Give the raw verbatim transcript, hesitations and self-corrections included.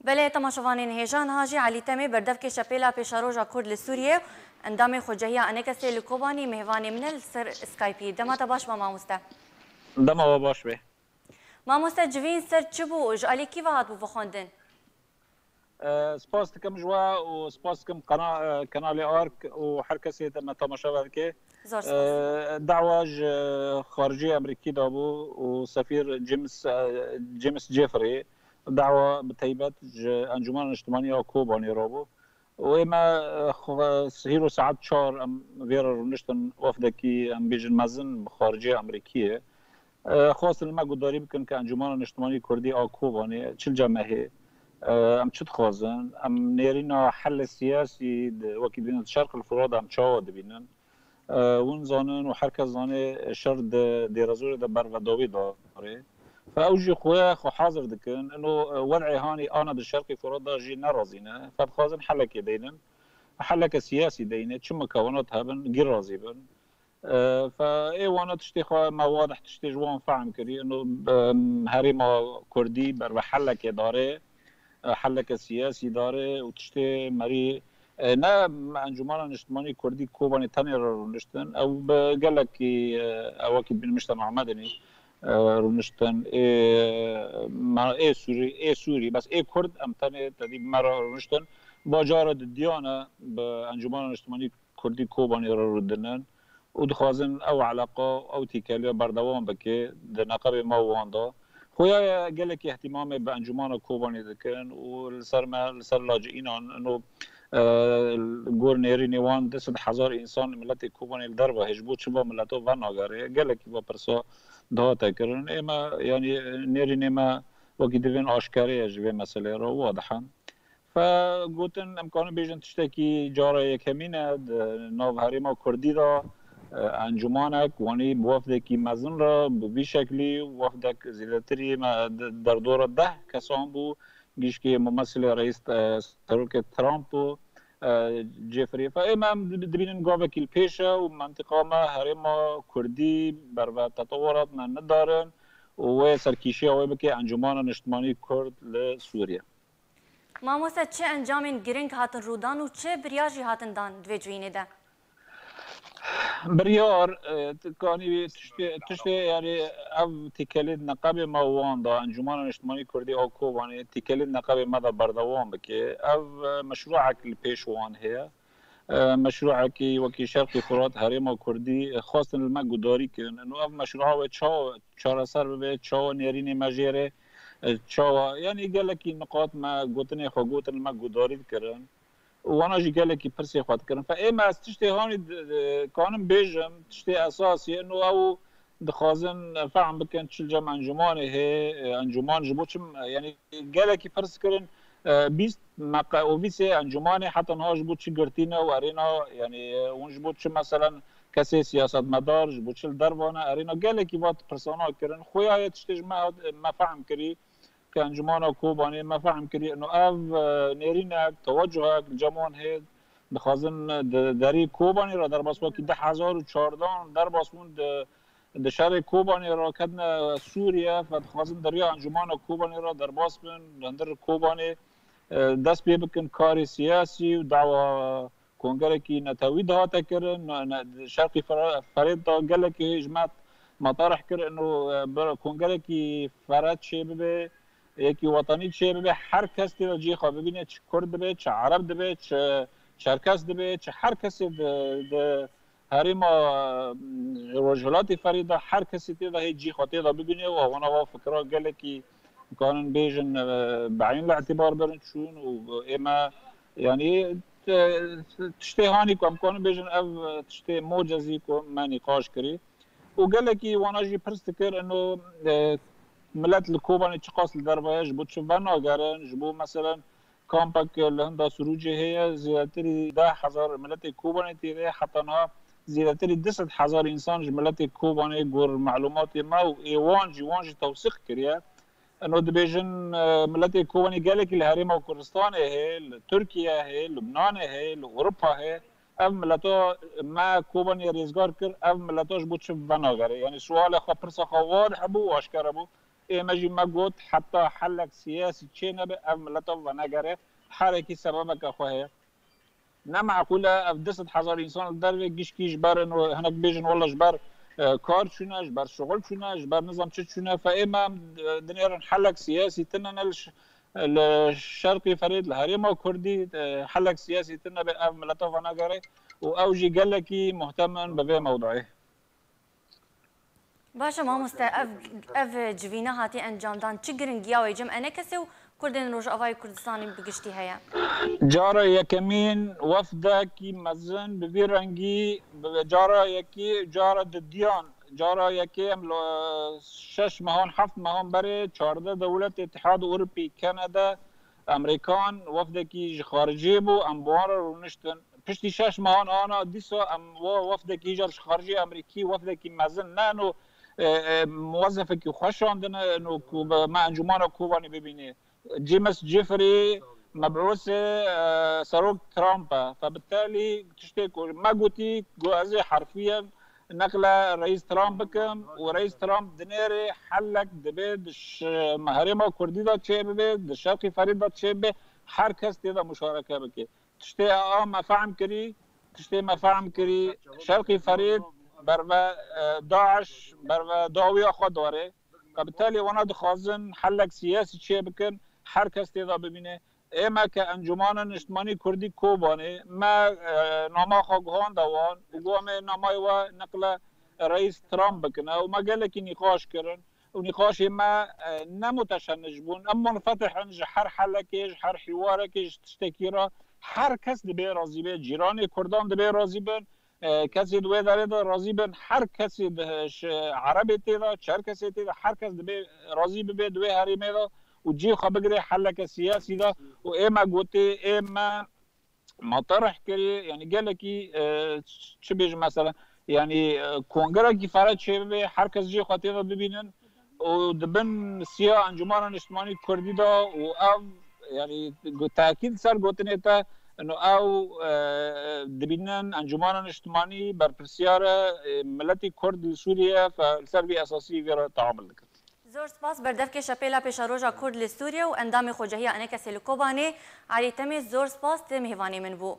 Belê, temaşevanên hêja, niha jî Elî Temê, berdevkê Şepêla Pêşeroja Kurd li Sûriyê, endamê Xwecehiya Enekesê li Kobanî, mêvanê min e li ser Skype'î. Dema te baş be mamoste. Dema we baş be. Mamoste, civîn ser çi bû û ji alî kî ve hatibû vexwendin? E, spas dikim ji we û spas dikim qena-, e, kanalê Ark û her kesê te me temaşe vedike. Zor spas. E, dawa ji xaricê Amerîkî de bû û sefîr James, e, James Jeffrey dawa bi teybet ji Encûmena Niştimanî ya Kobanê re bû. Û ê me, e, xwe, hîro saet çar em vê re rûniştin, wefdekî, em bêjin, mezin bi xaricê Amerîkiyê. E, xwestin li me guhdarî bikin ke Encûmena Niştimanî Kurdî a Kobanê çi li cem me hê. E, em çi dixwazin? Em nêrîna helle siyasî di, wekî dibînin, di Şerq el Furat de em çawa dibînin? E, hûn zanin û her kes zane şer di Dêrezorê de bervedawî dare. Fe ew jî xwe, xwe hazir dikin. Ino, e, wed'ê hanî ana di Şerqî Furat de jî nerazî ne. Fe dixwazin helekê deynin. Heleke siyasî deyne. Çi mikawenat hebin, gî razî bin. E, fe ê wana tiştê xwe me wadih tiştê ji wan fehm kirî. Ino, e, herêma Kurdî berve helekê dare, e, heleke siyasî dare û tiştê merî, e, ne Encûmena Niştimanî Kurdî Kobanê tenê re rûniştin. Ew bi gelekî, e, ew wekî dibînin Mişta Mehmedinî, e, rûniştin. Ê, me, ê Sûrî, ê Sûrî, bes ê Kurd em tenê tedî bi me re rûniştin. Bacara di diyane bi Encûmena Niştimanî Kurdî Kobanê re rûdinin û dixwazin ew eleqa, ew tîkeliya berdewam bike di neqebê me û wan de. Xuya ye gelekî ihtimamê bi Encûmana Kobanê dikin û li ser me, li ser lacî înan, ino, e, gor nêrînê wan du sed hezar însan miletê Kobanê li derve hê, ji bo çi va mileto venagere? Gelekî va pirsa dihate kirin. Ê me, yanî nêrînê me wekî divên aşkere ye ji vê meselê re, wadih e. Fe gotin, em karin bêjin tiştekî cara yekemîn e di nav herêma Kurdî de, e, encûmanek wanî bi wefdekî mezin re bi vî şeklî, wefdek zêdetirî me de-, derdora deh kesan bû, gişkê mumesilê reîs, e, serokê Trump û, e, Jeffrey. Fe ê me em dib-, dibînin gavekî li pêş e û mentiqa me herêma Kurdî berve tetewurat me nidarin û wê serkîşiya wê bike Encûmana Niştimanî Kurd li Sûriye. Mamoste, çi encamên giring hatin rûdan û çi biryar jî hatin dan di vê civînê de? Biryar, e, t-, kanî tiştê, tiştê, yanî ev tîkelê di neqebê me û wan de, Encûmena Niştimanî Kurdî a Kobanê tîkelê di neqebê me de berdewam bike. Ev, e, meşrûek li pêş wan heye. E, meşrûekî wekî Şerqî Furat, herêma Kurdî, e, xwestin li me gudarî kirin. Ino ev meşrûa wê çawa çareser bibe, çawa nêrînê me jê re, e, çawa, yanî gelekî niqat me gotinê xwe gotin, li me guhdarî dikirin. Û wana jî gelekî pirsê xwe dikirin. Fe ê me ez tiştê hanî di-, di-, kanim bêjim, tiştê esasî, ino ew dixwazin fehm bikin çi li cem encûmanê hê, e, encûman ji bo çi, yanî gelekî pirs kirin, e, bîst meqe û vîsê encûmanê heta niha ji bo çi girtîne û erêna, yanî, e, hûn ji bo çi, meselen, kesê siyasetmedar ji bo çi li derva ne? Erêna gelekî va pirsana kirin. Xuya ye tiştê ji me hat, me fehm kirî ke Encûmana Kobanê me fehm kirî. Ino ev, e, nêrînek, tewecuhek li cem wan hê, dixwazin di derî Kobanê re derbas, wekî du hezar û çardeh derbas bûn di, di şerê Kobanê re ketine Sûriye, fe dixwazin di riya Encûmana Kobanê re derbas bin, li hundir Kobanê, e, dest pê bikin karê siyasî û dawa kongerekî netewî dihate kirin. Ne, ne, di Şerqî Fere-, Ferêt de gelekî ji me me tarih kir, ino, e, bir kongerekî fere çê bibe, yekî wetanî çê bibe, her kes tê de cihê xwe bibîne, çi Kurd dibe, çi Ereb dibe, çi Çerkes dibe, çi her kesê di, di herêma, e, Rojhilatê Ferêt de her kesê tê de hê cihê xwe tê de bibîne û wana va fikra gelekî, em karin bêjin, e, bi eyn li îtîbar birin çûn û ê me, yanî, e, tiştê hanî ku em karin bêjin ev, e, tiştê mocezî ku me nîqaş kirî. Û gelekî wana jî pirs dikir, ino, e, milet li Kobanê çiqas li derve ye, ji bo çi venagerin, ji bo, meselen, kampek li hinda Sirûcê heye, zêdetirî deh hezar miletê Kobanê tê de, heta niha zêdetirî du sed hezar însan ji miletê Kobanê, gor melûmatê me û ê wan jî, wan jî tewsîq kiriye. Ino dibêjin, e, miletê Kobanê gelekî li Herêma Kurdistanê heye, li Tirkiye heye, Lubnanê heye, li Ewropa heye. Ev mileta me Kobanê rêzgar kir, ev mileta ji bo çi venagere? Yanî sualê xwe, pirsa xwe wadih bû û aşkere bû. Ê me jî me got, heta helek siyasî çê nebe, ev mileta venegere, herekî sebebeke xwe heye. Ne meqûl e, ev du sed hezar însan li dervê gişkî ji ber, ino hinek bêjin, wela ji ber, e, kar çûne, ji ber şixul çûne, ji ber nizam çi çûne. Fe ê me em, e, dinêrin helek siyasî tune ne li ş-, li Şerqî Ferêt, li herêma Kurdî, e, helek siyasî tune be, ev mileta venegere û ew jî gelekî muhtemin bi vê mewduyê. Baş e mamoste, ev, ev civîne hatiye encamdan, çi giringiya wê cem enekesê û Kurdên Rojavayê Kurdistanê bi giştî heye? Cara yekemîn wefdekî mezin bi vî rengî, bi cara yekî, cara didiyan, cara yekê em li şeş mehan, heft mehan berê çardeh dewlet Îtihad Ewropî, Kanada, Amerîkan wefdekî ji xariciyê bû, em bi wan re rûniştin. Piştî şeş mehan ana dîsa em wa wefdekî îcar ji xaricî Amerîkî, wefdekî mezin ne, no, e, e, muwezefekî xwe şandine, no, ku be me encûmana Kobanê bibînê. James Jeffrey mebûsê, e, serok Trump e. Fe bi telî tiştê ku me gotî, ku ez ê herfiyên neqle Reîs Trump bikim û Reîs Trump dinêrê helek dibe di ş-, herêma Kurdî de çêbibe, di Şerqî Ferîd de çêbibe, her kes tê de muşareke bike. Tiştê a me fehm kirî, tiştê me fehm kirî, Şerqî Ferîd berve, e, DAIŞ, berve dawiya xwe dare. Ka bi telê wana dixwazin helek siyasî çê bikin, her kes tê de bibîne. Ê me ke Encûmana Niştimanî Kurdî Kobanê, me, e, nama xwe guhanda wan û got em ê namay we neqle Reîs Trump bikine û me gelekî nîqaş kirin. Û nîqaşê me, e, ne muteşennic bûn. Em munfetih in ji her helekê, ji her hîwarekê, ji tiştekî re. Her kes dibê razî be. Cîranê Kurdan dibê razî bin. E, kesê di wê derê de razî bin. Her kesê di, ji Erebê tê de, Çerkesê tê de, her kes dibê razî bibe di wê herêmê de û cî xwe bigire heleke siyasî de. Û ê me gotê, ê me me terih kirî, yanî gelekî, e, çi bêjim mesela, yanî, e, kongerekî fere çêbibe, her kes cihê xwe tê de bibînin û di bin siya Encûmana Niştimanî Kurdî de û ev, yanî, gu-, tekîd ser gotinê te, ino ew, e, dibînin Encûmana Niştimanî berpirsiyar e, e, miletî Kurd li Sûriye fe-, li ser vî esasî vê re teamul dikin. Zor spas, berdevkê Şepêla Pêşeroja Kurd li Sûriye û endamê Xocehiya Enekesê li Kobanê, Elî Temê, zor spas, tu mêvanê min bû.